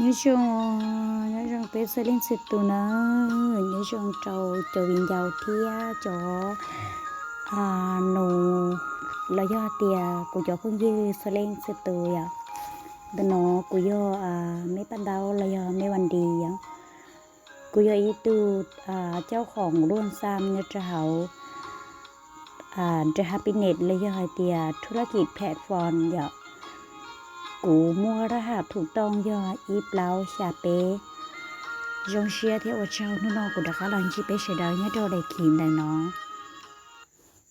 Nyob zoo, nyob zoo peb txhua leej txhua tus na, nyob zoo rau cov viv ncaus thiab cov nus los yog tias kuv cov phooj ywg txhua leej txhua tus yom. Ntawm no kuv yog Meb Paj Ntaub los yog Meb Vas Nris yom. Kuv yog ib tug caub khoom luaj xaj nyob rau hauv nrag Happynet los yog hais tias thub lab kis platform yom. Kuv muaj rab ham thum tooj yog ib plaub xya peb. Zoo siab thiab ua tsaug hnub no kuv rov qab los ntsib peb sawv daws nyob rau daim khiv ntawm no.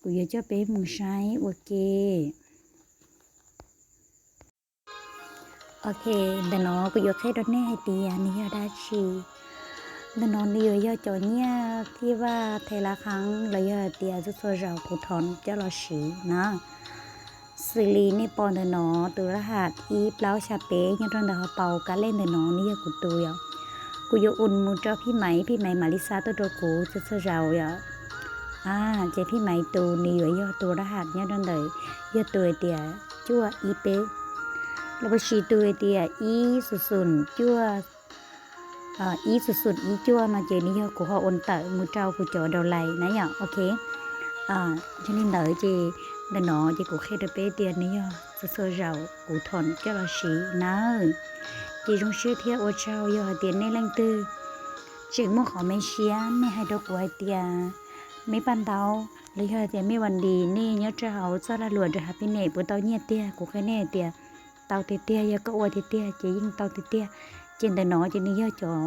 Kuv yuav coj peb mus saib ua ke. Ok, ntawm no kuv yuav qhia rau nej hais tias nws yog dab tsi. Ntawm no nws yuav yog cov nyiaj thij vaj thaiv lav qhab los yog hais tias txhua txhua zaus kuv thov coj los siv na. Xws li nej pom ntawm no tus rab ham ib plaub xya peb nyob rau ntawm hauv paus kab lej ntawm no nws yog kuv tus yom. Kuv yuav ua mus rau phij maiv, phij maiv mam li xa tuaj rau kuv txhua txhua zaus yom. Ces phij maiv tus nws yuav yog tus rab ham nyob rau ntawm, yog tus hais tias cuaj ib peb, los puas sis tus hais tias ib xus xum cuaj, ib xus xum ib cuaj no ces nws yog kuv ho ua tawm mus rau kuv cov dau lais na yom. Ok, yog li ntawd ces ntawm no ces kuv qhia rau peb tias nws yog txhua txhua zaus kuv thov coj los siv na. Ces zoo siab thiab ua tsaug yog hais tias nej leej twg tseem muaj qhov me siab nej hais rau kuv hais tias Meb Paj Ntaub los yog hais tias Meb Vas Nris nej nyob rau hauv txoj lag luam nrag Happynet puas tau nyiaj tiag, kuv qhia nej hais tias tau tiag tiag, yog koj ua tiag tiag ces yeej tau tiag tiag. Ces ntawm no ces nws yog cov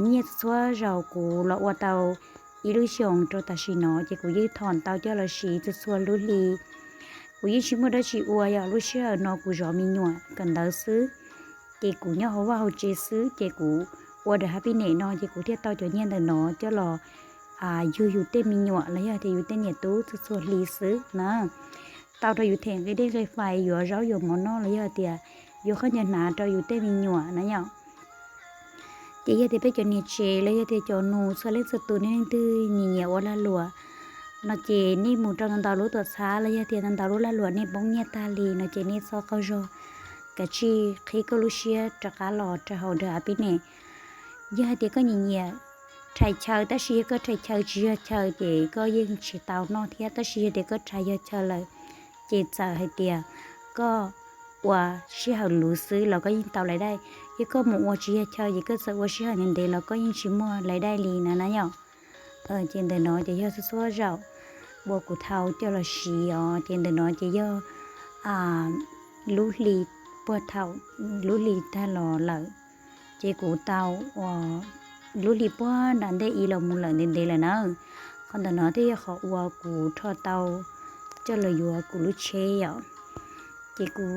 nyiaj txhua zaus kuv los ua tau ib lub xyoos rau tam sim no ces kuv yeej thov tau coj los siv txhua txhua lub hli. Kuv yeej tsis muaj dab tsi ua yom, lub sij hawm no kuv zov me nyuam kawm ntawv xwb, ces kuv nyob hauv vaj hauv tsev xwb ces kuv ua nrag Happynet no ces kuv thiaj tau cov nyiaj ntawm no coj los yug yus tej me nyuam los yog tias yus tej niam tub txhua txhua hli xwb na. Tau rau yus them nqi dej nqi fais, yuav zaub yuav mov noj los yog tias yuav khaub ncaws hnav rau yus tej me nyuam na yom. Ces yog tias peb cov niam tsev los yog tias cov nus txhua leej txhua tus nej leej twg nyiam nyiam ua lag luam no ces nej mus rau ntau ntau lub tuam txhab los yog tias ntau ntau lub lag luam nej poob nyiaj tag li no ces nej txhob qaug zog, kav tsij qhib koj lub siab rov qab los rau hauv nrag Happynet. Yog hais tias koj nyiam nyiam rhais chaw tab sis yog koj rhais chaw tsis yog chaw ces koj yeej tsis tau noj thiab, tab sis yog tias koj rhais yog chaw lawm ces txawm hais tias koj ua sij hawm luv xwb los koj yeej tau lais dai. Yog koj mus ua tsis yog chaw ces koj txawm ua sij hawm ntev ntev los koj yeej tsis muaj lais dai li na na yom. Ces ntawm no ces yog txhua txhua zaus uas kuv thau coj los siv os, ces ntawm no ces yog lub hli puag thaum lub hli tag los lawm, ces kuv tau ua lub hli puag nram ntej ib los mus lawm ntev ntev lawm na. Qhov ntawm no thiaj yog qhov uas kuv rho tau coj los yuav kuv lub tsheb yom. Ces kuv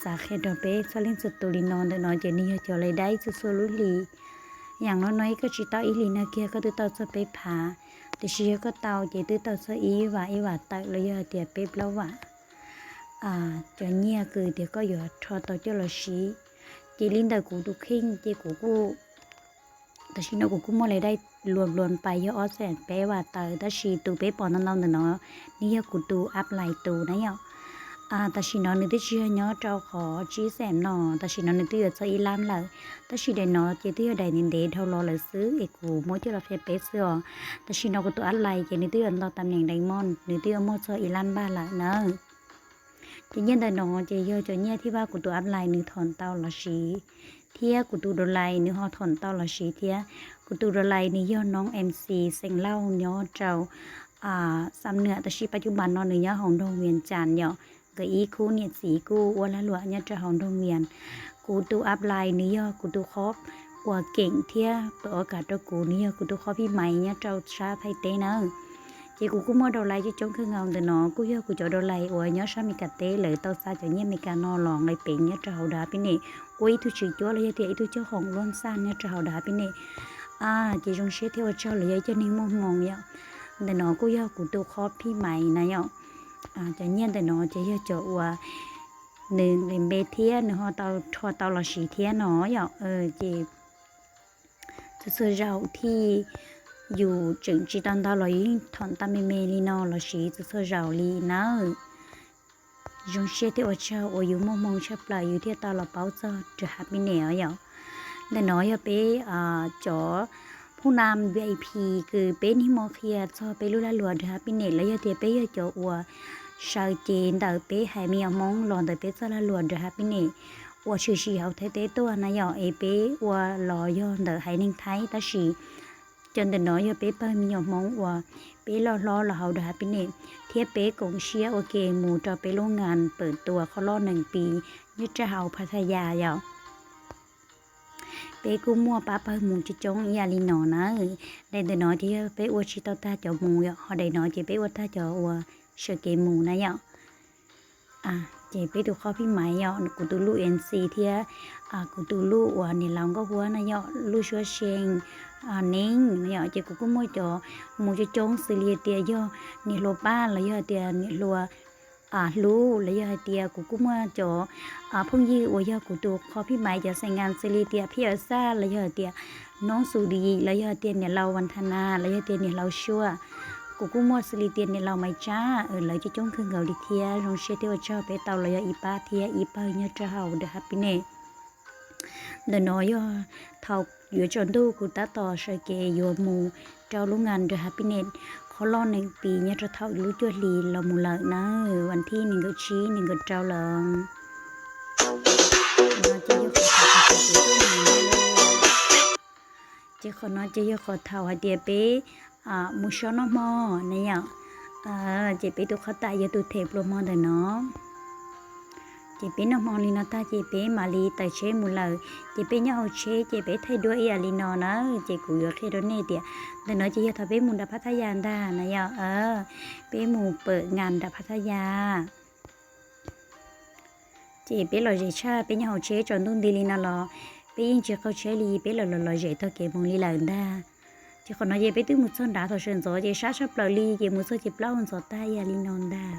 xav qhia rau peb txhua leej txhua tus li no, ntawm no ces nws yog cov lais dai txhua txhua lub hli. Yam no no koj tsis tau ib hlis no kiag koj twb tau txog peb phav, tiam sis yog koj tau ces twb tau txog ib vam ib vam tawm los yog hais tias peb plaub vam cov nyiaj kws tias koj yuav rho tau coj los siv. Ces li ntawm kuv tus kheej ces kuv kuj, tam sim no kuv kuj muaj lais dai luas luas pais yog ob xees peb vam tawm, tab sis tus peb pom ntau ntau ntawm no nws yog kuv tus apply tus na yom. Tam sim no nws twb tsis yog nyob rau qhov tsib xees no, tam sim no nws twb yuav txog ib lab lawm, tab sis daim no ces twb yog daim ntev ntev dhau los lawm xwb es kuv muab coj los qhia peb xwb os. Tam sim no kuv tus apply ces nws twb yuav nto tam neem daim moj, nws twb yuav muaj txog ib lab npaj lawm na. Ces nyiaj ntawm no ces yog cov nyiaj thij vaj kuv tus apply nws thom tau los siv, thiab kuv tus dollar nws ho thom tau los siv thiab. Kuv tus dollar nws yog noob M C xeem Lauj nyob rau Xam Nwam, tab sis pab cub npas no nws nyob hauv nroog Vias Cas yom. Nkawd ib khub niam txiv kuj ua lag luam nyob rau hauv nroog Vias. Kuv tus apply nws yog kuv tus qhov uas keem thiab pawm ua kam rau kuv, nws yog kuv tus qhov phij maiv nyob rau sab Thaib teb na. Ces kuv kuj muaj dollar coob coob kawg nkaus, ntawm no kuj yog kuv cov dollar uas nyob sab Meskas teb lawv tau xa cov nyiaj Meskas no los nqe peev nyob rau hauv nrag Happynet ua ib tug tswv cuab los yog tias ib tug coj khoom luaj xaj nyob rau hauv nrag Happynet. Ces zoo siab thiab ua tsaug lawv yog ib co neeg muaj hmoo yom. Ntawm no kuj yog kuv tus qhov phij maiv na yom. Cov nyiaj ntawm no ces yog cov uas nws nqis npe thiab nws ho tau rho tau los siv thiab no yom. Ces txhua txhua zaus thiaj yus tseem tsis tau ntau los yus yeej thom tau me me li no los siv txhua txhua zaus li nawb. Zoo siab thiab ua tsaug uas yus muaj hmoo tshaj plaws yus thiaj tau los paub txog nrag Happynet os yom. Ntawm no yog peb cov phub nam VIP kws peb niaj hmo qhia txog peb lub lag luam The Happiness los yog tias peb yog cov uas sawv cev ntawm peb haiv me nyuam Hmoob los ntawm peb txoj lag luam The Happiness uas tshwm sim hauv Thaib teb tuaj na yom, es peb ua los yog ntawm haiv neeg Thaib tab sis cov ntawm no yog peb pawg me nyuam Hmoob uas peb loj hlob los hauv The Happiness thiab peb koom siab ua ke mus rau peb lub ngan pawm tuas qhov loj nees pis nyob rau hauv Pattaya yom. Peb kuj muaj pab pawg mus coob coob ib yam li no na. Daim ntawm no ces yog peb ua tsis tau tag cov mus yom, ho daim no ces peb ua tag cov uas sawv kev mus na yom. Ces peb tus qhov phij maiv yom, kuv tus luj N C thiab kuv tus luj uas niam laus Nkauj Huab na yom, luj Suab Seej, Neeb na yom, ces kuv kuj muaj cov mus coob coob xws li tias yog niam hluas Paj los yog tias niam hluas Hlub los yog hais tias kuv kuj muaj cov phooj ywg uas yog kuv tus qhov phij maiv cov xeem ngas xws li tias Phij Yawm Xaj los yog hais tias Noob Xus Dis los yog hais tias niam laus Vas Thas Nas los yog tias niam laus Suab. Kuv kuj muaj xws li tias niam laus Maiv Tsab, lawv coob coob kawg nkaus li thiab. Zoo siab thiab ua tsaug peb tau los yog ib pab thiab ib pawg nyob rau hauv The Happiness. Ntawm no yog thaum yuav tsaus ntuj kuv tab tom sawv kev yuav mus rau lub ngan The Happiness qhov loj nees pis nyob rau thaum lub cuaj hli los mus lawm na, vas thib nees nkaum tsib nees nkaum rau lawm. Ces qhov no ces yog qhov thaum hais tias peb mus so noj hmo na yom. Ces peb tus qhov tam yog tus them pluas hmo ntawm no. Ces peb noj hmo li no tag ces peb mam li tawm tsheb mus lawm. Ces peb nyob hauv tsheb ces peb thaij duab ib yam li no na. Ces kuv yuav qhia rau nej tias ntawm no ces yog thaum peb mus nram Phab Thaj Yas ntag na yom. Peb mus pawm ngas nram Phab Thaj Yas. Ces peb lom zem tshaj, peb nyob hauv tsheb tsaus ntuj nti li no los peb yeej tsis qaug tsheb li, peb los los lom zem taug kev mus li lawm ntag. Ces qhov no ces peb twb mus txog nrad thaum sawv ntxov ces sab tshaj plaws li, ces mus txog ces plaub hau ntxov tag ib yam li no ntag.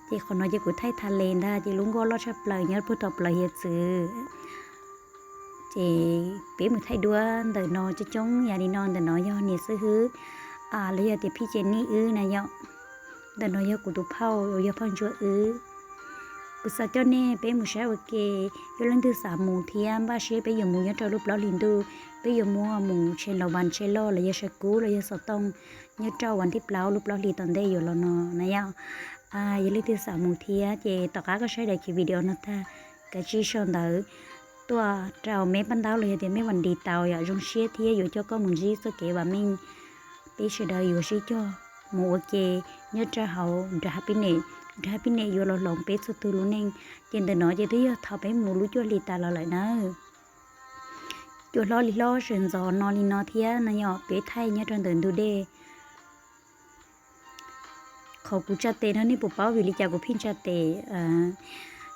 Ces qhov no ces kuv thaij tha le ntag, ces lub nkoj loj tshaj plaws nyob puag tom plawv hiav txwv. Ces peb mus thaij duab ntawm no coob coob ib yam li no, ntawm no yog niam xib hwb los yog tias Phij Ces Nij wb na yom. Ntawm no yog kuv tus phauj uas yog phauj Ntsuag wb. Kuv xav coj nej peb mus saib ua ke, yog leej twg xav mus thiab npaj siab peb yuav mus nyob rau lub plaub hlis ntuj, peb yuav muab mus tshee Los Vas tsheb loj los yog Sav Kub los yog Xov Tooj nyob rau vas thib plaub lub plaub hlis tom ntej yuav los no na yom. Yog leej twg xav mus thiab ces tom qab koj saib daim video no tag, kav tsij sau ntawv tuaj rau meb paj ntaub los yog tias meb vas nti tau yom, zoo siab thiab yuav coj koj mus ntsib txoj kev vam meej. Peb sawv daws yuav sib cog mus ua ke nyob rau hauv The Happiness, The Happiness yuav los hloov peb txhua tus lub neej. Ces ntawm no ces twb yog thaum peb mus lub cuaj hli tas los lawm na. Cua hlob li hlob sawv ntxov no li no thiab no yom, peb thaij nyob rau ntawm ntug dej. Qhov kuv tsa tes no nej puas paub vim li cas kuv pheej tsa tes?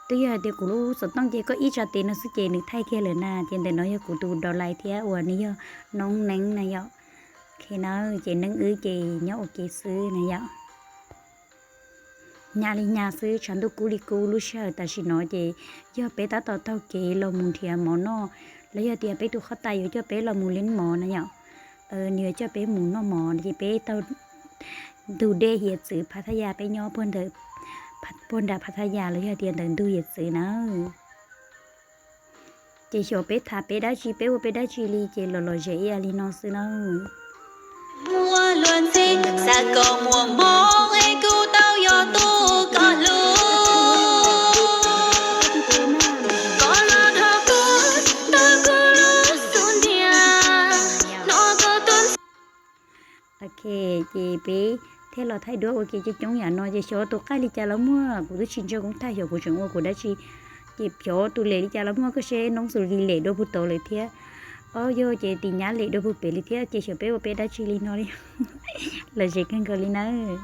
Twb yog hais tias kuv lub xov tooj ces koj ib tsa tes no xwb ces nws thaij kiag lawm na. Ces ntawm no yog kuv tus dau lais thiab uas nws yog Noob Neeb na yom. Ces Neeb wb ces nyob ua ke xwb na yom. Nyas li nyas xwb, tshav ntuj kub li kub, lub sij hawm tam sim no ces yog peb tab tom taug kev los mus nrhiav mov noj, los yog tias peb tus qhov tais yuav coj peb los mus leej mov na yom. Nws yuav coj peb mus noj mov ces peb taug ntug dej hiav txwv Phathaya, peb nyob puag nram Phathaya los yog tias ntawm ntug hiav txwv na. Ces xyov peb tham peb dab tsi, peb ua peb dab tsi li ces los lom zem ib yam li no xwb na. Ok, ces peb thiaj los thaij duab ua ke coob coob yam no ces xyov tus qaij li cas los muaj, kuv twb tsis ntseeg kuv thaij, xyov kuv tseem ua kuv dab tsi. Ces xyov tus lem li cas los muaj, koj seb Noob Xus Dis lem dua puag tod lawm thiab. Ob yog ces tis nyab lem dua puag pem li thiab, ces xyov peb ua peb dab tsi li no li. Lom zem kawg nkaus li nawb.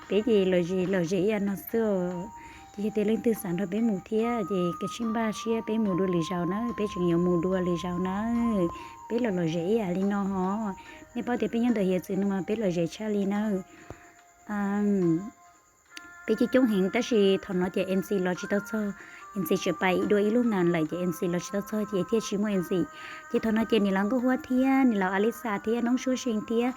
Peb ces lom zem lom zem ib yam no xwb. Ces yog tias leej twg xav nrog peb mus thiab ces kav tsij npaj siab peb mus dua lwm zaus na, peb tseem yuav mus dua lwm zaus na. Peb los lom zem ib yam li no ho. Nej paub tias peb nyob ntawm hiav txwv no mas peb lom zem tshaj li na. Peb coob coob heev tab sis thaum no ces MC los tsis tau txog, MC tseem pais dua ib lub ngas lawm ces MC los tsis tau txog ces thiaj tsis muaj MC. Ces thaum no ces niam laus Nkauj Huab thiab niam laus Alisa thiab Noob Suab Seej thiab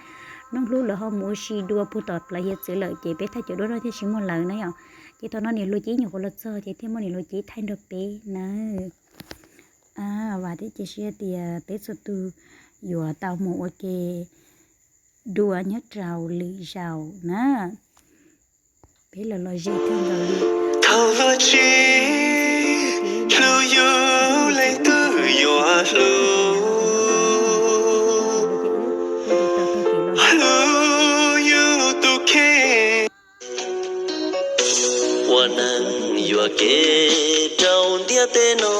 Noob Hlub lawv ho mus ua si dua puag tom plawv hiav txwv lawm ces peb thaij cov duab no thiaj tsis muaj lawv na yom. Ces thaum no niam hluas Cib nyuam qhuav los txog ces thiaj muaj niam hluas Cib thaij nrog peb na. Vam thiab cia siab tias peb txhua tus yuav tau mus ua ke dua nyob rau lwm zaus na. Peb los lom zem kawg nkaus li. Thaum ua tsis hlub yus leej twg yuav hlub, hlub yus tus kheej. Ua neeg yuam kev rau ntiaj teb no.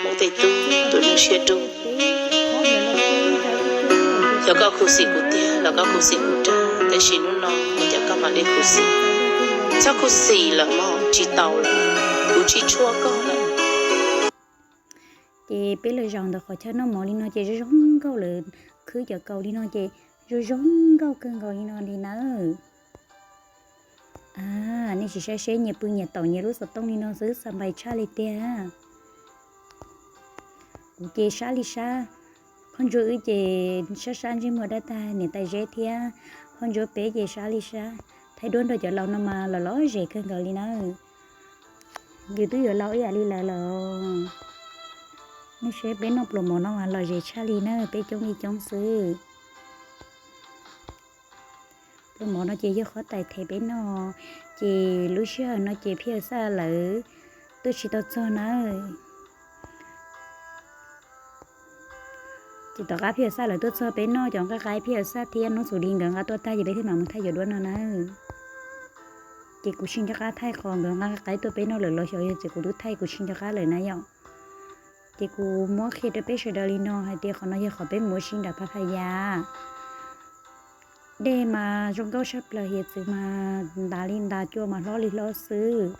Mus tej tub tus neeg siab dub. Yog koj khuv xim kuv tiag los koj khuv xim kuv rag, tab sis hnub no ua cas koj mam li khuv xim? Txhob khuv xim lawm mog, tsis tau lawm, kuv tsis tshua koj lawm. Ces peb los zaum ntawm qhov chaw noj mov li no ces zoo zoo nkauj lawm, khwb cov kaus li no ces zoo zoo nkauj kawg nkaus li no li nawb. Nej sim saib seb nyias pw nyias taum nyias lub xov tooj li no xwb xa npais tshaj li tiag. Kuv ces sab li sab, phauj ntsuab wb ces sab sab ntsej muag dab tag niam tais zeb thiab, phauj ntsuab peb ces sab li sab, thaij duab nrog cov laus no mas los lom zem kawg nkaus li na. Yus twb yuav laus ib yam li lawv los. Nej saib peb noj pluas mov no mas lom zem tshaj li na, peb coob li coob xwb. Pluas mov no ces yog qhov tais them peb noj, ces lub sij hawm no ces Phij Xaj lawv tuaj tsis tau txog na. Ces tom qab Phij Xaj lawv tuaj txog peb noj cov nqaij qaib, Phij Xaj thiab Nub Xus Lis nkawd nqa tuaj tag ces peb thiaj mam mus thaij cov duab no na. Ces kuv tsis nco qab thaij qhov nkawd nqa nqaij qaib tuaj peb noj lawm los xyov yog tias kuv twb thaij kuv tsis nco qab lawm na yom. Ces kuv muab qhia rau peb sawv daws li no hais tias qhov no yog qhov peb mus ua si nram Pha Pha Yas. Dej mas zoo nkauj tshaj plaws, hiav txwv mas ntas li ntas, cua mas hlob li hlob xwb.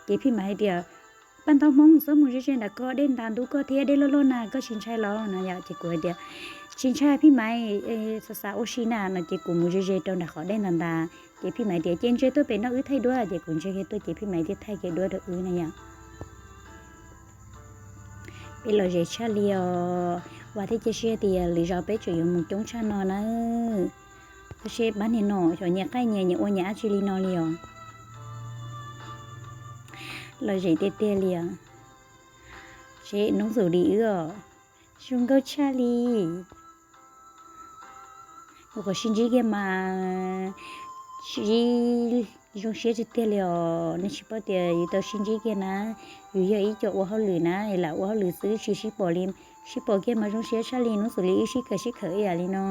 Ces Phij Maiv hais tias, Paj ntaub Hmoob, txhob mus ze ze nram ko, dej ntas ntub koj thiab, dej loj loj na, koj tsis ntshai los? No yom, ces kuv hais tias, Tsis ntshai Phij Maiv, xav xav ua si na. No ces kuv mus ze ze rau nram qhov dej ntas ntas, ces Phij Maiv tias, Ces ntsia tuaj pem no wb thaij duab. Ces kuv ntsia kiag tuaj ces Phij Maiv thiaj thaij kiag duab rau wb na yom. Peb lom zem tshaj li os. Vam thiab cia siab tias lwm zaus peb tseem yuav mus coob tshaj no na. Koj seb pab niag no xyov nyias qaij nyias, nyias ua nyias dab tsi li no li os. Lom zem tiag tiag li os. Seb Nub Xus Lis wb os, zoo nkauj tshaj li. Ua qhov sib ntsib kiag mas sib zoo siab tiag tiag li os. Nej tsis paub tias yus tau sib ntsib kiag na, yus yog ib co ua hauj lwm na, lam ua hauj lwm xwb tsis sib pom li, sib pom kiag mas zoo siab tshaj li. Nub Xus Lis wb sib khawm sib khawm ib yam li no.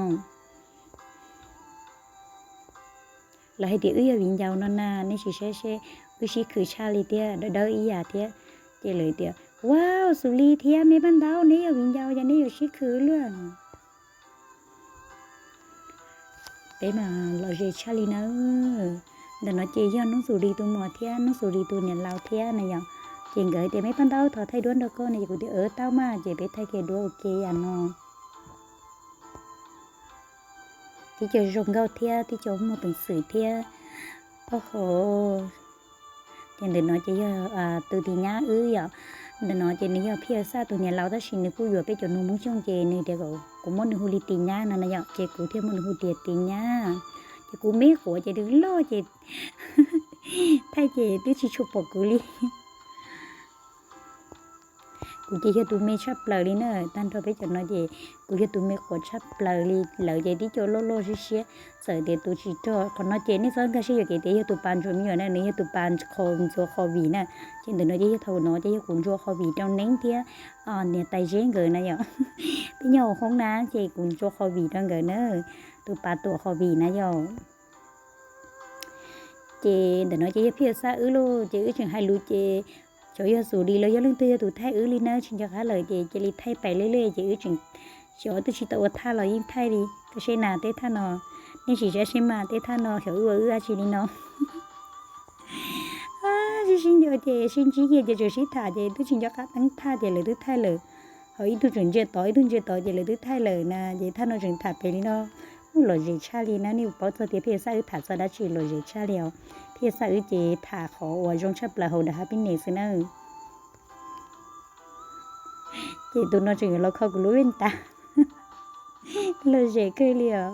Lawv hais tias wb yog viv ncaus no na, nej sim saib seb, wb sib khwm tshaj li thiab, dawb dawb ib yam thiab. Ces lawv tias, Wow, Xus Lis thiab me Paj ntaub, neb yog viv ncaus ces neb yuav sib khwm luaj. Peb mas lom zem tshaj li nawb. Ntawm no ces yog Nub Xus Lis tus muam thiab Nub Xus Lis tus niam laus thiab na yom. Ces nkawd tias, Me Paj ntaub, thov thaij duab nrog koj no. Ces kuv tias, Tau mas. Ces peb thaij kiag duab ua ke ib yam no. Tib co zoo nkauj thiab tib co muaj peev xwm thiab. Au ho, ces ntawm no ces yog tus tis nyab wb yom. Ntawm no ces nws yog Phij Xaj tus niam laus tab sis nws kuj yuav peb cov nus Hmoob Xyooj ces nws tias kom kuv muab nws hu li tis nyab no na yom, ces kuv thiaj muab nws hu tias tis nyab. Ces kuv me quav ces nws loj ces thaij ces twb tsis tshua pom kuv li. Kuv ces yog tus me tshaj plaws li na, tag nrho peb cov no ces kuv yog tus me quav tshaj plaws li. Lawv ces tib co loj loj siab siab, txawm tias tus tsis rog. Qhov no ces nej txhob nkag siab yuam kev tias yog tus pas ntsuas me nyuam na, nws yog tus pas qho ntxuav qhov vim na. Ces ntawm no ces yog thaum no ces yog kuv ntxuav qhov vim rau Neeb thiab niam tais Zeb nkawd na yom. Peb nyob hauv hoob na ces kuv ntxuav qhov vim rau nkawd na, tus pas tuam qhov vim na yom. Ces ntawm no ces yog Phij Xaj wb lauj, ces wb tseem hais lus ces xyov yog Xus Lis los yog leej twg yog tus thaij wb li na, tsis nco qab lawm ces cia li thaij pais lej lej ces wb tseem xyov twb tsis tau ua thaj los yeej thaij li. Koj seb na, tej thaj no, nej sim saib seb mas, tej thaj no xyov wb ua wb dab tsi li no. Sib sib nco ces sib ntsib kiag ces tseem sib tham ces twb tsis nco qab teeb thaj ces lawv twb thaij lawm. Ho ib tug tseem ntsia tod, ib tug ntsia tod ces lawv twb thaij lawm na, ces thaj no tseem tham pem li no. Ub, lom zem tshaj li na, nej paub txog tias Phij Xaj wb tham txog dab tsi, lom zem tshaj li os. Phij Xaj wb ces tham qhov uas zoo tshaj plaws hauv daim hab pib nes xwb na. Ces tus no tseem yuav los kho kuv lub vej tas. Lom zem kawg li os.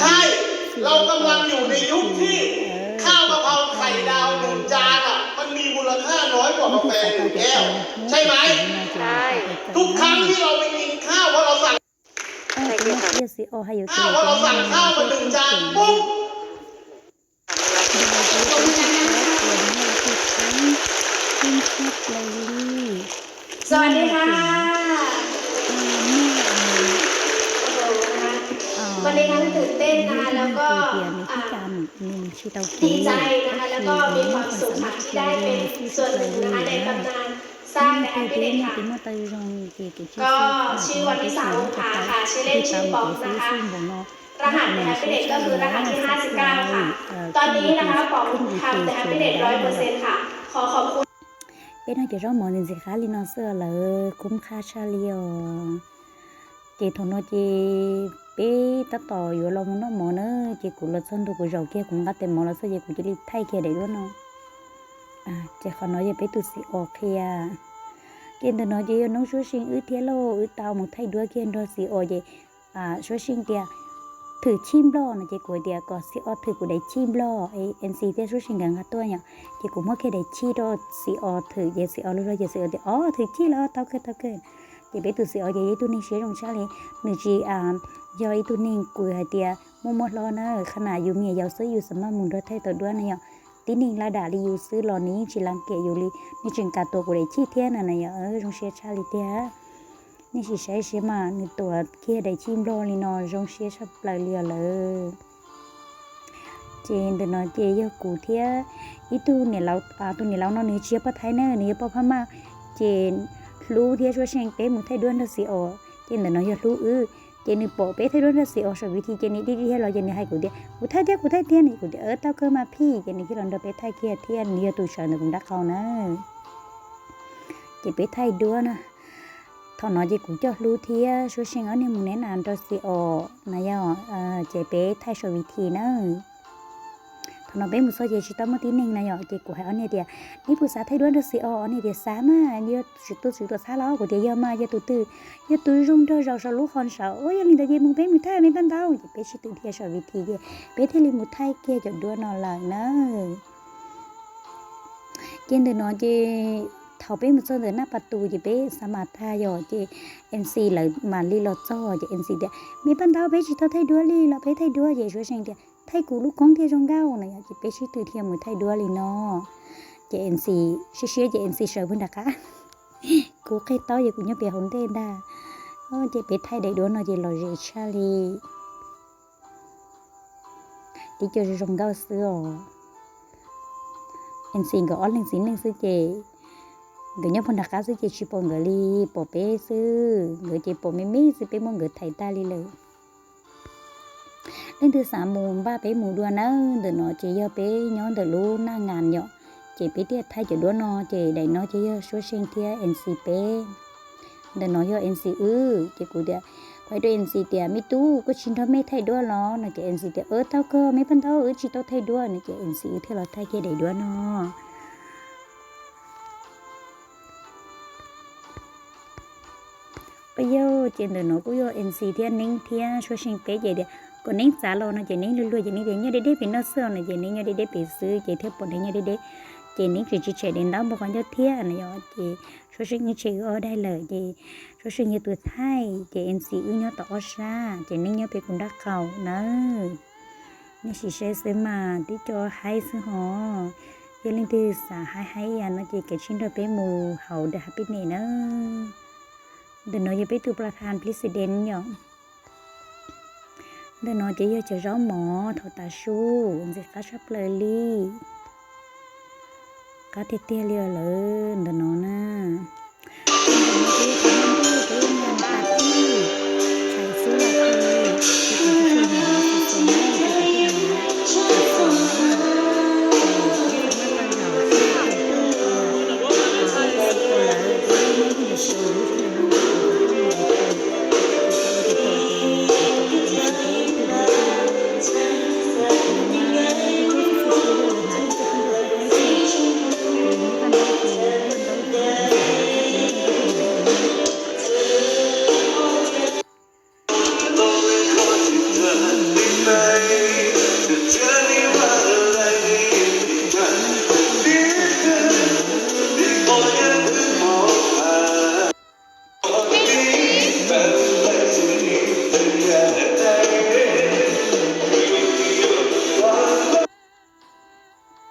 ใช่ เรากำลังอยู่ในยุคที่ข้าวกะเพราไข่ดาวหนึ่งจานอะมันมีมูลค่าน้อยกว่ากาแฟหนึ่งแก้ว ใช่ไหม ทุกครั้งที่เราไปกินข้าวเพราะเราสั่งข้าวเพราะเราสั่งข้าวมาหนึ่งจานปุ๊บ สวัสดีค่ะ โอ้โหนะคะ วันนี้ทั้งตื่นเต้นนะคะ แล้วก็ อ่า ดีใจนะคะ แล้วก็มีความสุขค่ะ ที่ได้เป็นส่วนหนึ่งนะคะ ในตำนานสร้าง The Happiness ค่ะ ก็ชื่อวันวิสา องค์ผาค่ะ ชื่อเล่นชื่อป๋องนะคะ รหัส The Happiness ก็คือรหัสที่ห้าสิบเก้าค่ะ ตอนนี้นะคะป๋องทำ The Happiness ร้อยเปอร์เซ็นต์ค่ะ ขอขอบคุณ Peb noj cov zaub mov ntxim ntxim qab li no xwb lawm, kub qab tshaj li os. Ces thaum no ces peb tab tom yuav los mus noj mov na, ces kuv los txog ntua kuv zaum kiag kuv nqa tes mov los txog ces kuv cia li thaij kiag daim duab no. Ces qhov no yog peb tus xiv os qhia. Ces ntawm no ces yog noob Suab Seej wb thiab lauj, wb tau mus thaij duab kiag nrog xiv os ces Suab Seej tias thwm chij nplog no ces kuv tias kom xiv os thwm kuv daim chij nplog, MC thiab Suab Seej nkawd nqa tuaj yom. Ces kuv muab kiag daim chij rau xiv os thwm ces xiv os luag luag ces xiv os tias, o, thwm chij los tau kawg tau kawg. Ces peb tus xiv os ces yog ib tug neeg siab zoo tshaj li, nws tsis yog ib tug neeg kws hais tias muaj muaj hlob na, qhov no yus me nyuam yaus xwb yus xav maj mus nrog thaij tau duab na yom. Tib neeg laj dam li yus xwb los nws yeej tsis las kem yus li, nws tseem kam tuav kuv daim chij thiab na na yom, zoo siab tshaj li tiag. Nej sim saib siab mas nws tuav kiag daim chij nplog li no zoo siab tshaj plaws li os lawm. Ces ntawm no ces yog kuv thiab ib tug niam laus, tus niam laus no nws tsis yog poj Thaib na, nws yog poj Phab Maj. Ces Hlub thiab Suab Seej peb mus thaij duab nrog xiv os, ces ntawm no yog Hlub wb. Ces nws pom peb thaij duab nrog xiv os saum vis thi ces nws dhia dhia los ces nws hais kuv tias kuv thaij thiab kuv thaij thiab no, kuv tias tau kawg mas phij, ces nws thiaj los nrog peb thaij kiag thiab nws yog tus sawv ntawm kuv nraub qaum na. Ces peb thaij duab na. Thaum no ces kuv coj Hlub thiab Suab Seej ob niag mus neb nas nrog xiv os na yom, ces peb thaij saum vis thi na. Thaum no peb mus txog ces tsis tau muaj tib neeg na yom, ces kuv hais ob niag tias neb puas xav thaij duab nrog xiv os, ob niag tias xav mas, yog tus tswv tuam txhab los? Kuv tias yog mas, yog tus twg? Yog tus zoo nraug zaum saum lub qhov saud. Ua yog li ntawd ces mus peb mus thaij, me paj ntaub. Ces peb sib tw dhia saum vis thi ces peb thiaj li mus thaij kiag cov duab no lawm na. Ces ntawm no ces thaum peb mus txog ntawm Naj Pas Tus ces peb xav mas tag yom, ces MC lawv mam li los txog ces MC tias me paj ntaub, peb tsis tau thaij duab li, los peb thaij duab. Ces Suab Seej tias thaij kuv lub koob thiaj zoo nkauj na yom, ces peb sib tw dhia mus thaij duab li no. Ces MC siab siab ces MC sawv puag nram qab, kuv qe taub ces kuv nyob pem hauv ntej ntag. Ces peb thaij daim duab no ces lom zem tshaj li. Tib co zoo zoo nkauj xwb os. MC nkawd ob leeg txiv neej xwb ces nkawd nyob puag nram qab xwb ces tsis pom nkawd li, pom peb xwb, nkawd ces pom me me xwb, peb muab nkawd thaiv tag li lawm. Leej twg xav mus npaj peb mus dua nawb, ntawm no ces yog peb nyob ntawm lub Naj Ngas yom, ces peb thiaj thaij cov duab no, ces daim no ces yog Suab Seej thiab MC peb. Ntawm no yog MC wb, ces kuv tias, kuv hais rau MC tias me tub, koj tsis nrog mej thaij duab los no? Ces MC tias tau kawg, me paj ntaub, wb tsis tau thaij duab no. Ces MC wb thiaj los thaij kiag daim duab no. Yog ces ntawm no kuj yog MC thiab Neeb thiab Suab Seej peb ces tias kom Neeb txav los no, ces Neeb luag luag ces Neeb tias nyob deb deb pem no xwb os no, ces Neeb nyob deb deb pem xwb ces thiaj pom Neeb nyob deb deb. Ces Neeb tseem tsis tshem daim ntaub npog qhov ncauj thiab no yom, ces Suab Seej yeej tshem wb ob daig lawm, ces Suab Seej yog tus thaij, ces MC wb nyob tom ob sab, ces Neeb nyob pem kuv nraub qaum na. Nej sim saib xwb mas tib co haib xwb hos. Yog leej twg xav haib haib ib yam no ces kav tsij nrog peb mus hauv The Happiness na. Ntawm no yog peb tus plas than president yom. Ntawm no ces yog cov zaub mov thaum tav su, ntxim qab tshaj plaws li. Qab tiag tiag li os lawm ntawm no na.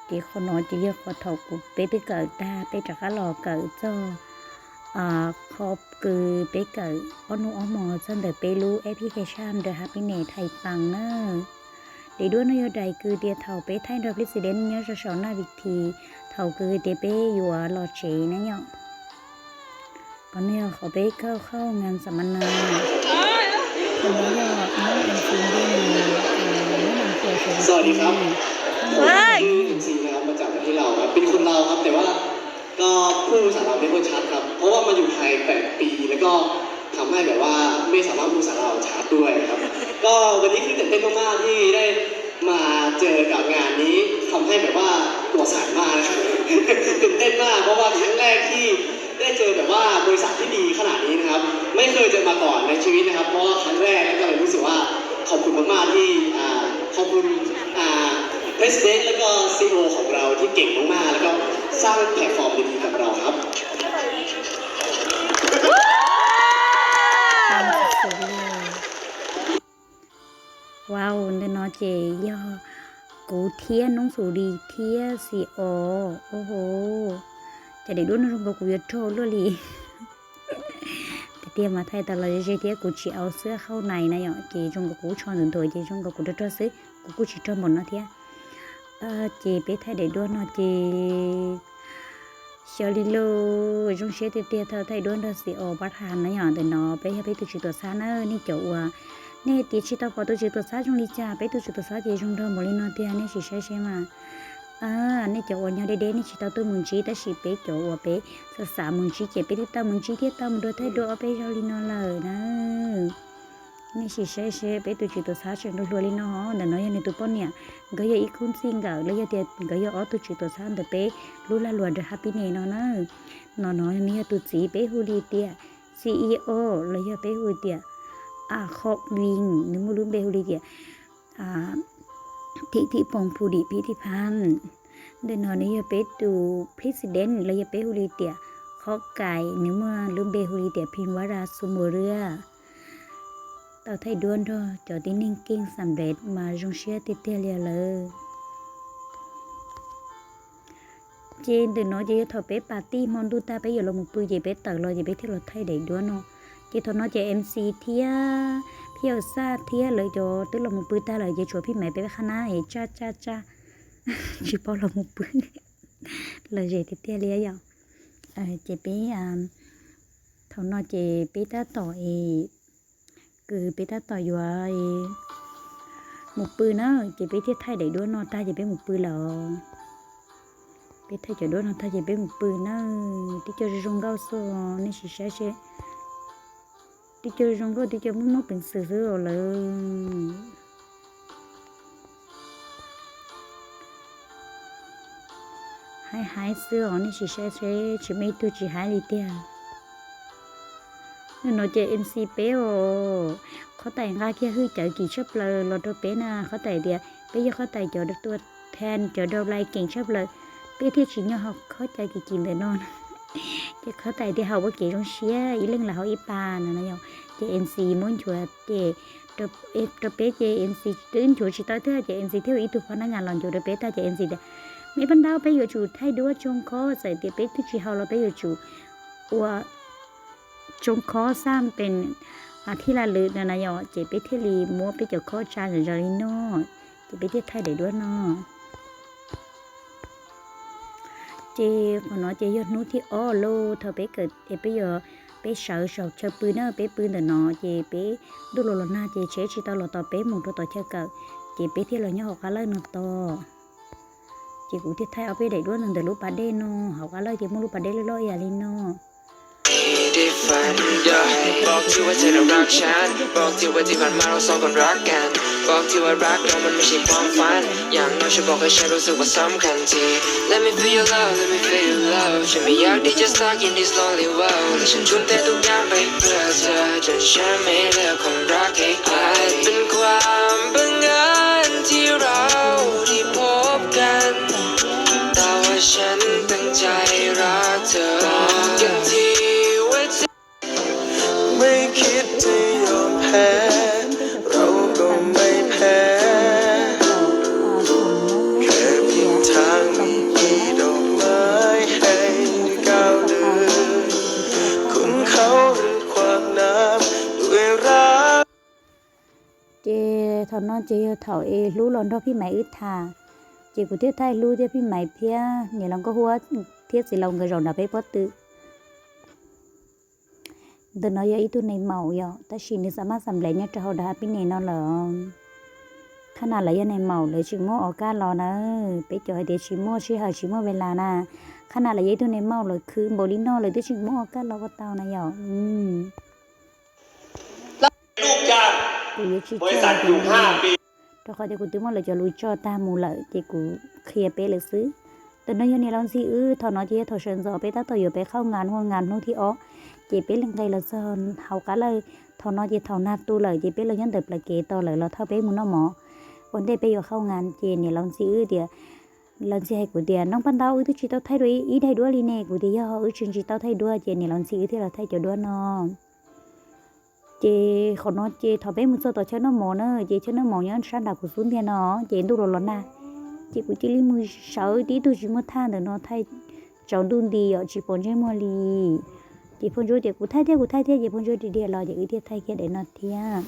Ces qhov no ces yog qhov thaum kuv peb twb kawm tag peb rov qab los kawm txog qhov kws peb kawm ob hnub ob hmo txog ntawm peb lub application The Happiness Hais Paas na. Daim duab no yog daim kws tias thaum peb thaij nrog president nyob rau saum naj vis this thaum kws tias peb yuav los tsev na yom. Qhov no yog qhov pebเข้า เข้างานสัมมนา Qhov no yog nyob MC Npej Mus, nyob Nam Thuam sawv daws. สวัสดีครับ ผมชื่อ MC นะครับ มาจากประเทศลาวครับ เป็นคนลาวครับ แต่ว่าก็พูดภาษาลาวไม่ค่อยชัดครับ เพราะว่ามาอยู่ไทยแปดปี แล้วก็ทำให้แบบว่าไม่สามารถพูดภาษาลาวชัดด้วยครับ ก็วันนี้คือตื่นเต้นมากๆที่ได้มาเจอกับงานนี้ ทำให้แบบว่าตัวสั่นมากนะครับ ตื่นเต้นมาก เพราะว่าครั้งแรกที่ ได้เจอแบบว่าบริษัทที่ดีขนาดนี้นะครับ ไม่เคยเจอมาก่อนในชีวิตนะครับ เพราะว่าครั้งแรก แล้วก็เลยรู้สึกว่าขอบคุณมากๆที่อ่าขอบคุณอ่า president แล้วก็ CEO ของเราที่เก่งมากๆ แล้วก็สร้างแพลตฟอร์มดีๆกับเราครับ Wow, ntawm no ces yog kuv thiab Noob Xus Lis thiab Xi Os. Ua ho, cov daim duab no zoo nkaus kuv yuav raug luaj li. Tiag tiag mas thaij tau los ze thiab kuv tsis au xwb, hauv nais na yom, ces zoo nkaus kuv tsho ntxuav ntxuav ces zoo nkaus kuv raug raug xwb, kuv kuj tsis raug npaum no thiab. Ces peb thaij daim duab no ces xyov li lus zoo siab tiag tiag thaum thaij duab nrog Xi Os Pab Thas na yom. Ntawm no peb yog peb tus tswv tuam txhab na, nej cov uas nej tias tsis tau pom tus tswv tuam txhab zoo li cas, peb tus tswv tuam txhab ces zoo nraug npaum li no tiag, nej sim saib seb mas. Nej cov uas nyob deb deb nej tsis tau tuaj mus ntsib, tab sis peb cov uas peb xav xav mus ntsib ces peb twb tau mus ntsib thiab tau mus dua thaij duab ob peb zaug li no lawm na. Nej sim saib seb peb tus tswv tuam txhab tseem hluas hluas li no. Ntawm no yog nws tus poj niam, nkawd yog ib khub ntxij nkawm los yog tias nkawd yog ob tug tswv tuam txhab ntawm peb lub lag luam The Happiness no na. No no nws yog tus txiv, peb hu li tias C E O los yog peb hu tias A Khov Vin, nws muaj lub npe hu li tias Thim Thim Phoom Phu Dim Phim Thim Pham. Ntawm no nws yog peb tus president los yog peb hu li tias Khov Kais, nws muaj lub npe hu li tias Phim Vaj Ras Xu Mus Riaj. Tau thaij duab nrog cov tib neeg keej xam nplev mas zoo siab tiag tiag li lawm. Ces ntawm no ces yog thaum peb pas tij hmo ntuj tag peb yuav los mus pw ces peb tawm los ces peb thiaj los thaij daim duab no. Ces thaum no ces MC thiab Phij Yau Xaj thiab lawv cov twb los mus pw tag lawm ces tshuav Phij Maiv peb qhab nab es tsaj tsaj tsaj tsis paub los mus pw. Lom zem tiag tiag li yom. Ces peb, thaum no ces peb tab tom es kws peb tab tom yuav mus pw na, ces peb thiaj thaij daim duab no tag ces peb mus pw lawm. Peb thaij cov duab no tag ces peb mus pw na. Tib co zoo zoo nkauj xwb, nej sim saib seb. Tib co zoo nkauj, tib co muaj muaj peev xwm xwb os lawm. Haib haib xwb os, nej sim saib seb, tsis muaj ib tug tsis haib li tiag. Nim no ces MC peb os, Qhov Tais nqa kiag hwj cawv kim tshaj plaws los rau peb na. Qhov Tais tias peb yog Qhov Tais cov tua than cov dau lais keem tshaj plaws, peb thiaj tsis nyob hauv qhov cawv kim kim ntawm no. Ces Qhov Tais tias haus ua kev zoo siab, ib leeg los haus ib pas no na yom. Ces MC muab nchuav ces rau peb ces MC twb nchuav tsis tau thiab ces MC thiaj ua ib tug phab nab ngas los nchuav rau peb tag ces MC tias, me pab ntaub, peb yuav tsum thaij duab tsoo khob, txawm tias peb twb tsis haus los peb yuav tsum ua tsoo khob xaj pes a thij laj lwm no na yom. Ces peb thiaj li muab peb cov khob tsa zom zaws li no, ces peb thiaj thaij daim duab no. Ces qhov no ces yog hnub thib ob lauj, thaum peb kawm es peb yuav, peb sawv saum chaw pw na, peb pw ntawm no ces peb ntuj los los nag ces tsheb tsis tau los tos peb mus rau tom chaw kawm, ces peb thiaj los nyob hauv qab lawj no tos. Ces kuv thiaj thaij ob peb daim duab ntawm lub pas dej no, hauv qab lawj ces muaj lub pas dej loj loj ib yam li no. Ces thaum no ces yog thaum es Hlub los nrog Phij Maiv wb tham, ces kuv thiaj thaij Hlub thiab Phij Maiv thiab niam laus Nkauj Huab thiab txiv laus nkawd zaum nram peb pob tw. Ntawm no yog ib tug nais maum yom, tab sis nws xa maj xa nplev nyob rau hauv dav hab pib nes no lawm. Qhab na lawv yog nais maum lawv tseem muaj o kaj los na. Peb cov hais tias tsis muaj sij hawm tsis muaj ves las na, qhab na lawv yog ib tug nais maum lawv khwv npaum li no lawv twb tseem muaj o kaj los ua tau na yom. Kuv yuav tsis tso rau qhov tias kuv twb muab lawv cov lus tso tag mus lawm ces kuv qhia peb lawm xwb. Ntawm no yog niam laus ntxhi wb, thaum no ces yog thaum sawv ntxov peb tab tom yuav peb qhauj ngas hnub, ngas hnub thib ob, ces peb li nqes los txog hauv qab lawj. Thaum no ces thaum nag tu lawm ces peb los nyob ntawm plawv kev tos lawv los thauj peb mus noj mov ua ntej peb yuav qhauj ngas. Ces niam laus ntxhi wb tias, laus ntxhi hais kuv tias, Noob Paj Ntaub, wb twb tsis tau thaij dua ib daim duab li ne. Kuv tias, Yog wb tsis tau thaij duab. Ces niam laus ntxhi wb thiaj los thaij cov duab no. Ces qhov no ces thaum peb mus txog tom chaw noj mov na, ces chaw noj mov nyob sab nram kuv xub ntiag no, ces ntuj los los nag, ces kuv cia li mus sawv tib tug tsis muaj thaj ntawm no thaij tsaus ntuj nti yom, tsis pom ntsej muag li. Ces Phauj Ntsuab tias, Kuv thaij thiab, kuv thaij thiab. Ces Phauj Ntsuab ri diag los ces wb thiaj thaij kiag daim no thiab.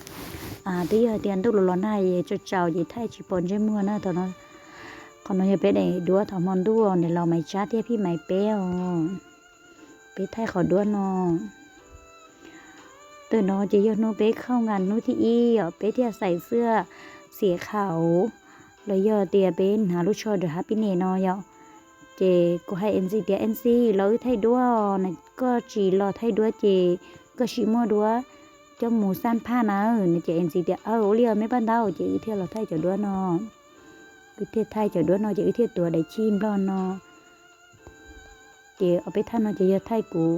Twb yog hais tias ntuj los los nag es tsaus tsaus ces thaij tsis pom ntsej muag na thaum no. Qhov no yog peb daim duab thaum hmo ntuj, niam laus Maiv Tsab thiab Phij Maiv peb os, peb thaij qhov duab no. Ntawm no ces yog hnub peb qhauj ngas hnub thib ib os, peb thiaj xaiv xwb xiav khaum, los yog tias peb hnav lub tsho rau hab pib nes no yom. Ces kuv hais Enxi tias, Enxi, los wb thaij duab, koj tsis los thaij duab ces koj tsis muaj duab coj mus xaj phaj na. No ces Enxi tias, Aw, ua li os me Paj Ntaub. Ces wb thiaj los thaij cov duab no. Wb thiaj thaij cov duab no ces wb thiaj tuav daim chij nplog no. Ces ob peb thaj no ces yog thaij kuv.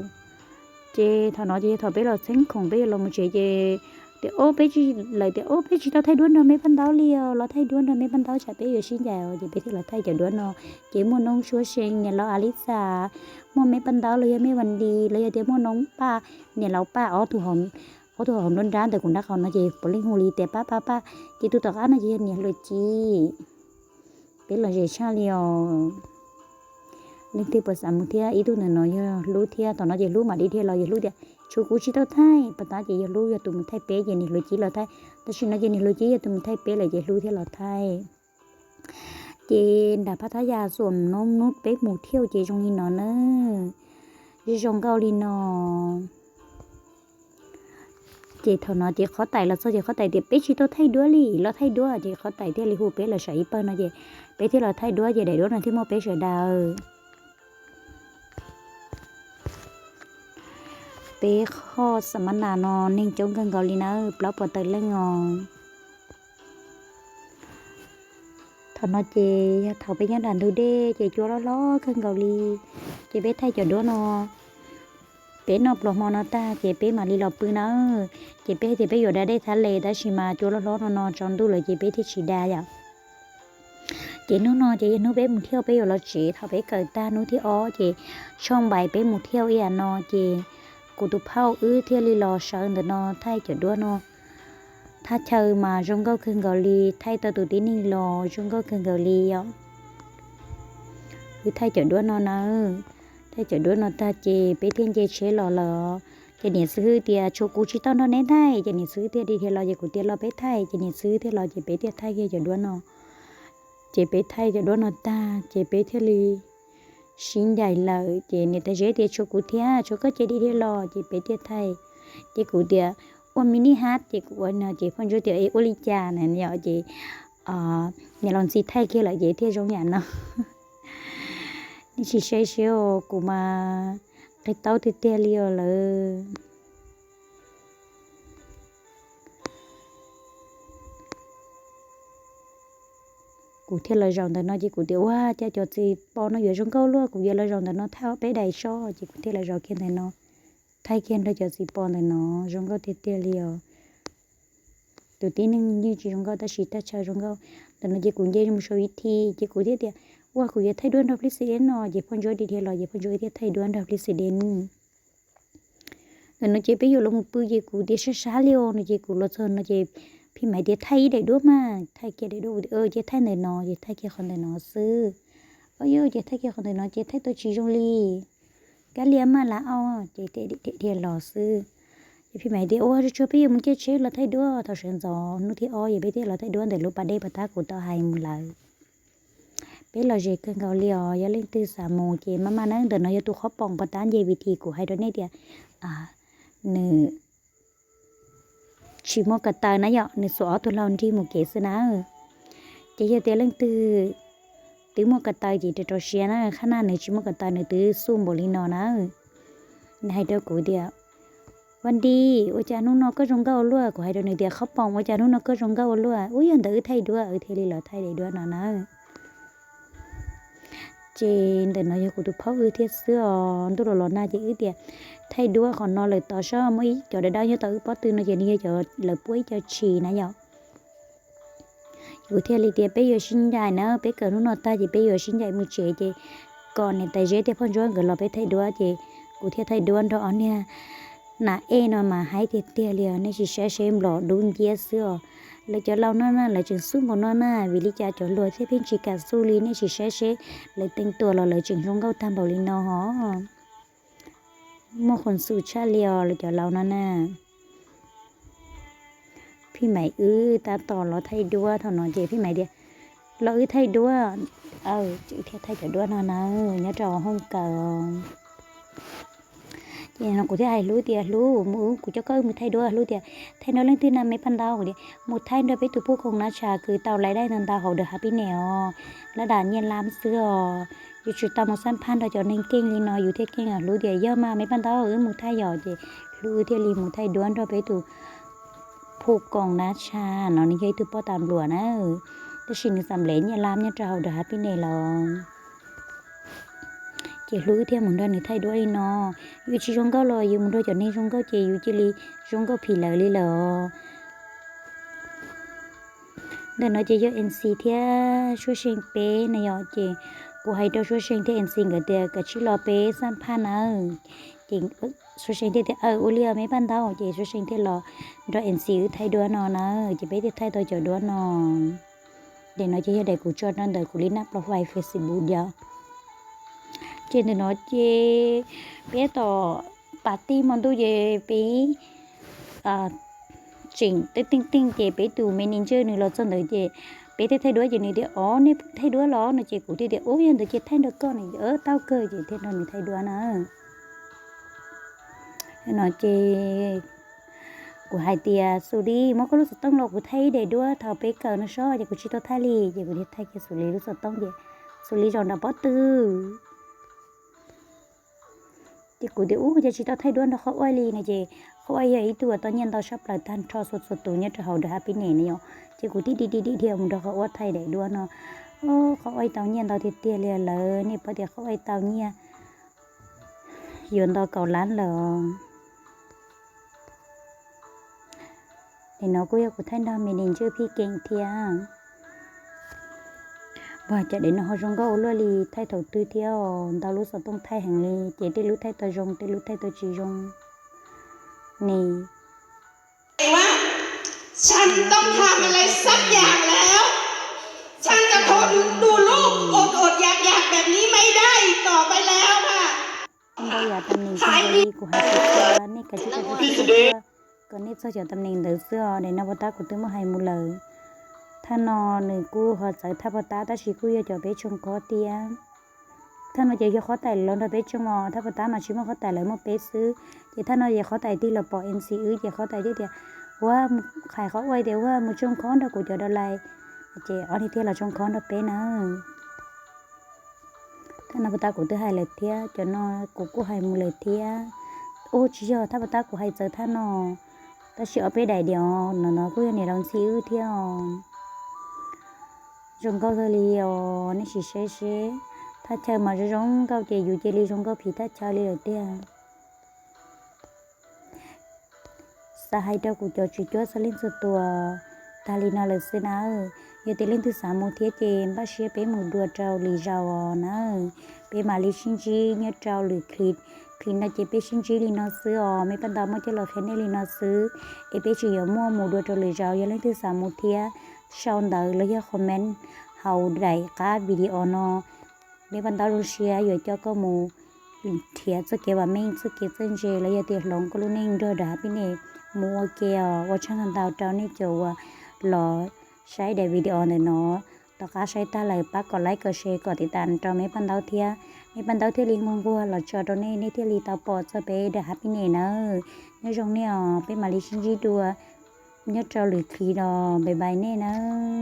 Ces thaum no ces yog thaum peb los txheeb khoom peb yuav los mus tsev ces tias, Ob, peb tsis, lawv tias, Ob, peb tsis tau thaij duab nrog me Paj Ntaub li os, los thaij duab nrog me Paj Ntaub tsam peb yuav sib ncaim os. Ces peb thiaj los thaij cov duab no. Ces muaj noob Suab See, niam laus Alisa, muaj me Paj Ntaub los yog me Vas Nti, los yog tias muaj noob Paj, niam laus Paj, ob tug hauv nruab nrab ntawm kuv nrab qaum no ces puav leej hu li tias Paj Paj Paj. Ces tus tom qab no ces yog niam Hluas Ci. Peb lom zem tshaj li os. Leej twg puas xav mus thiab? Ib tug ntawm no yog Hlub thiab. Thaum no ces Hlub mam li dhia los, yog Hlub tias, Tshuav kuv tsis tau thaij. Pas tab ces yog Hlub yog tus mus thaij peb ces niam Hluas Ci los thaij. Tam sim no ces niam Hluas Ci yog tus mus thaij peb lawm ces Hlub thiaj los thaij. Ces nram Phaj Thab Yas Xuam Noob hnub peb mus thiauj ces zoo li no na. Zoo nkauj li no. Ces thaum no ces Qhov Tais los txog ces Qhov Tais tias, Peb tsis tau thaij duab li, los thaij duab. Ces Qhov Tais thiaj li hu peb los saum ib pawg no ces peb thiaj los thaij duab ces daim duab no thiaj muaj peb sawv daws. Peb qhoj xam mas nas no neeg coob kawg nkaus li na, plaub puas tawm leej os. Thaum no ces yog thaum peb nyob nram ntug dej ces cua loj hlob kawg nkaus li. Ces peb thaij cov duab no, peb noj pluas hmo no tag ces peb mam li los pw na. Ces peb hais tias peb yuav da dej thab les tab sis mas cua loj hlob no no tsaus ntuj lawm ces peb thiaj tsis da yom. Ces hnub no ces yog hnub peb mus thiauj peb yuav los tsev, thaum peb kawm tag hnub thib ob ces tshooj npais peb mus thiauj ib yam no ces kuv tus phauj wb thiaj li los sawv ntawm no thaij cov duab no. Thaj chaw mas zoo nkauj kawg nkaus li, thaij tau tus tib neeg los zoo nkauj kawg nkaus li yom. Wb thaij cov duab no na, thaij cov duab no tag ces peb thiaj nce tsheb los lawm. Ces niam Xwb Hwb tias, Tshuav kuv tsis tau nrog neb thaij. Ces niam Xwb Hwb thiaj dhia los ces kuv tias, Los peb thaij. Ces niam Xwb Hwb thiaj los ces peb thiaj thaij kiag cov duab no. Ces peb thaij cov duab no tag ces peb thiaj li sib ncaim lawm. Ces niam tais Zeb tias, Tshuav kuv thiab, tshuav koj ces dhia los. Ces peb thiaj thaij. Ces kuv tias, Ua mi nij hab. Ces kuv ua no ces Phauj Ntsuab tias, Es ua li cas na yom? Ces niam laus Ntxhi thaij kiag lawm ces thiaj zoo yam no. Nej sim saib seb, kuv mas qis taub tiag tiag li os lawm. Kuv thiaj los zaum ntawm no ces kuv tias, Ua cas cov txiv pos no yuav zoo nkauj luaj, kuv yuav los zaum ntawm no thaij ob peb daim so. Ces kuv thiaj los zaum kiag ntawm no, thaij kiag nrog cov txiv pos ntawm no, zoo nkauj tiag tiag li os. Tus tib neeg yeej tsis zoo nkauj tab sis thaj chaw zoo nkauj. Ntawm no ces kuv nce mus saum ib thi ces kuv thiaj tias, Ua, kuv yuav thaij duab nrog Flixi Dance no. Ces Phauj Ntsuab dhia los ces Phauj Ntsuab thiaj thaij duab nrog Flixi Dance. Ntawm no ces peb yuav los mus pw ces kuv tias, Sab sab li os. No ces kuv los txog no ces Phij Maiv tias, Thaij ib daim duab mas. Thaij kiag daim duab, kuv tias, Ces thaij ntawm no. Ces thaij kiag qhov ntawm no xwb. Au yog ces thaij kiag qhov ntawm no ces thaij tau tsis zoo li. Kab liam mas lawm os. Ces dhia los xwb. Ces phim Maiv tias, Ua tsuag tsuag peb yuav mus caij tsheb los thaij duab thaum sawv ntxov hnub thib ob, ces peb thiaj los thaij duab ntawm lub pas dej pas tab kuv tau hais mus lawm. Peb los ze kawg nkaus li os, yog leej twg xav mus ces maj mam nawb. Ntawm no yog tus qhob poom pas tab nce vim thi kuv hais rau nej tias nws tsis muaj ko taw na yom, nws xuas ob tug hlau nrig mus kev xwb na. Ces yog tias leej twg twb muaj ko taw ces rau rau siab na, qhab naj nws tsis muaj ko taw nws twb xuj npaum li no na. Nws hais rau kuv tias, Vas Nti, ua cas hnub no koj zoo nkauj ua luaj? Kuv hais rau nws tias, Qhob poom, ua cas hnub no koj zoo nkauj ua luaj? Ub, yog ntawd wb thaij duab, wb thiaj li los thaij daim duab no na. Ces ntawm no yog kuv tus phauj wb thiab xwb os, ntuj los los nag ces wb tias, Thaij duab qhov no lawm tos seb muaj ib cov dav dab nyob tom wb pob tw no ces nws yog cov lawv puab ib co tshis na yom. Kuv thiaj li tias, Peb yuav sib ncaim na, peb kawm hnub no tag ces peb yuav sib ncaim mus tsev ces kom niam tais Zeb thiab phauj Ntsuab nkawd los peb thaij duab. Ces kuv thiaj thaij duab nrog ob niag nas ej no mas haib tiag tiag li os, nej sim saib seb nplom dub nciab xwb os. Lawv cov laus no na lawv tseem xub npaum no na, vim li cas cov hluas thiaj pheej tsis kam xub li, nej sim saib seb lawv teev tuas los lawv tseem zoo nkauj tag npaum li no hos. Muaj khuam xum tshaj li os lawv cov laus no na. Phim Maiv wb tab tom los thaij duab thaum no ces Phim Maiv tias, Los wb thaij duab. Ces wb thiaj thaij cov duab no na, nyob rau hoob kawm. Ces no kuv thiaj hais Hlub tias, Hlub, mus wb, kuv coj koj wb mus thaij duab. Hlub tias, Thaij nrog leej twg na me paj ntaub? Kuv tias, Mus thaij nrog peb tus phooj koos nab tshas kws tau lais dai ntau ntau hauv The Happiness os, lab dam nyiaj lab xwb os. Yuav tsum tau mus xab phaj nrog cov neeg keej li no yus thiaj keej os. Hlub tias, Yog mas me paj ntaub, wb mus thaij yom. Ces Hlub wb thiaj li mus thaij duab nrog peb tus phooj koos nab tshas no, nws yog ib tug poj tas npluas na, tab sis nws xam lev nyiaj lab nyob rau hauv The Happiness los. Ces Hlub wb thiaj mus nrog nws thaij duab li no. Yus tsis zoo nkauj los yus mus nrog cov neeg zoo nkauj ces yus cia li zoo nkauj phim lawv li lawm os. Ntawm no ces yog N C thiab Suab See peb na yom, ces kuv hais rau Suab See thiab N C nkawd tias, Kav tsij los peb xab phaj nawb. Ces Suab See thiaj tias, Aw, ua li os me paj ntaub. Ces Suab See thiaj los nrog N C wb thaij duab no na, ces peb thiaj thaij tau cov duab no. Daim no ces yog daim kuv tso rau ntawm kuv li nab profile Facebook yom. Ces ntawm no ces peb tom pas tij hmo ntuj ces peb tseem teej teej teej ces peb tus manager nws los txog ntawd ces peb thiaj thaij duab ces nws tias, Ob, nej thaij duab los? No ces kuv thiaj tias, Ub, yog ntawd ces thaij nrog koj na. Tau kawg, ces thiaj nrog nws thaij duab na. No ces kuv hais tias, Xus Lis, muab koj lub xov tooj los kuv thaij ib daim duab thaum peb kawm no sob. Ces kuv tsis tau thaij li, ces kuv thiaj thaij kiag Xus Lis lub xov tooj ces Xus Lis zaum nram pob tw. Ces kuv tias, Ub, cas tsis tau thaij duab nrog Qhov Uaij li no. Ces Qhov Uaij yog ib tug uas tau nyiaj ntau tshaj plaws tag nrho txhua txhua tus nyob rau hauv The Happiness no yom. Ces kuv thiaj dhia dhia dhia mus nrog Qhov Uaij thaij daim duab no. Qhov Uaij tau nyiaj ntau tiag tiag li lawm, nej paub tias Qhov Uaij tau nyiaj yuav nto kaum lab lawm os. Nim no kuj yog kuv thaij nrog me ntsis ntswj phij keem thiab. Ua cas daim no ho zoo nkauj ua luaj li, thaij thaum twg thiab os, ntau lub xov tooj thaij heev li, ces tej lub thaij tau zoo, tej lub thaij tau tsis zoo ne. ว่า ฉันต้องทำอะไรสักอย่างแล้ว ฉันจะทนดูลูกอดๆอยากๆแบบนี้ไม่ได้อีกต่อไปแล้วค่ะ Ntau yam tam nim txog li kuv hais tias nej kav tsij kav tsij kom nej txog cov tam nim ntawd xwb os. Daim no puas tab kuv twb muab hais mus lawm. Thaj no nws kuj ho txawv thaj puas tab tab sis kuj yog cov peb tsoo khob thiab. Thaj no ces yog khob taim los nrog peb tsoo os, thaj puas tab mas tsis muaj khob taim, lawv muaj peb xwb. Ces thaj no ces khob taim tig los pom N C wb ces khob taim thiaj tias, Ua, hais Qhov Uaij tias, Ua, mus tsoo khob nrog kuv cov da lais. Ces ob niag thiaj los tsoo khob nrog peb na. Thaj no puas tab kuv twb hais lawm thiab, cov no kuv kuj hais mus lawm thiab. Ua tsis yog, thaj puas tab kuv hais txawv thaj no, tab sis ob peb daim diam no no kuj yog niam laus N C wb thiab os. Zoo nkauj kawg li os, nej sim saib seb. Thaj chaw mas zoo zoo nkauj ces yus cia li zoo nkauj phim thaj chaw li lawm tiag. Xav hais rau kuv cov tswv cuab txhua leej txhua tus tag li no lawm xwb nawb. Yog tias leej twg xav mus thiab ces npaj siab peb mus dua rau lwm zaus os nawb. Peb mam li sib ntsib nyob rau lwm clip. Clip no ces peb sib ntsib li no xwb os, me paj ntau muab coj los qhia nej li no xwb. Es peb tseem yuav muaj mus dua rau lwm zaus, yog leej twg xav mus thiab sau ntawv los yog comment hauv daim qab video no. Me paj ntau zoo siab yuav coj koj mus nrhiav txoj kev vam meej, txoj kev txawj ntse los yog tias hloov koj lub neej nrog daim happiness mus ua ke os. Ua tsaug ntau ntau rau nej cov uas los saib daim video ntawm no. Tom qab saib tag lawm pab kom like, kom share, kom tiv tas rau me paj ntaub thiab, me paj ntaub thiaj li nquag nquag los tso rau nej, nej thiaj li tau pom txog peb daim happiness nawb. Nyob zoo nej os, peb mam li sib ntsib dua nyob rau lwm clip los, bye bye nej nawb.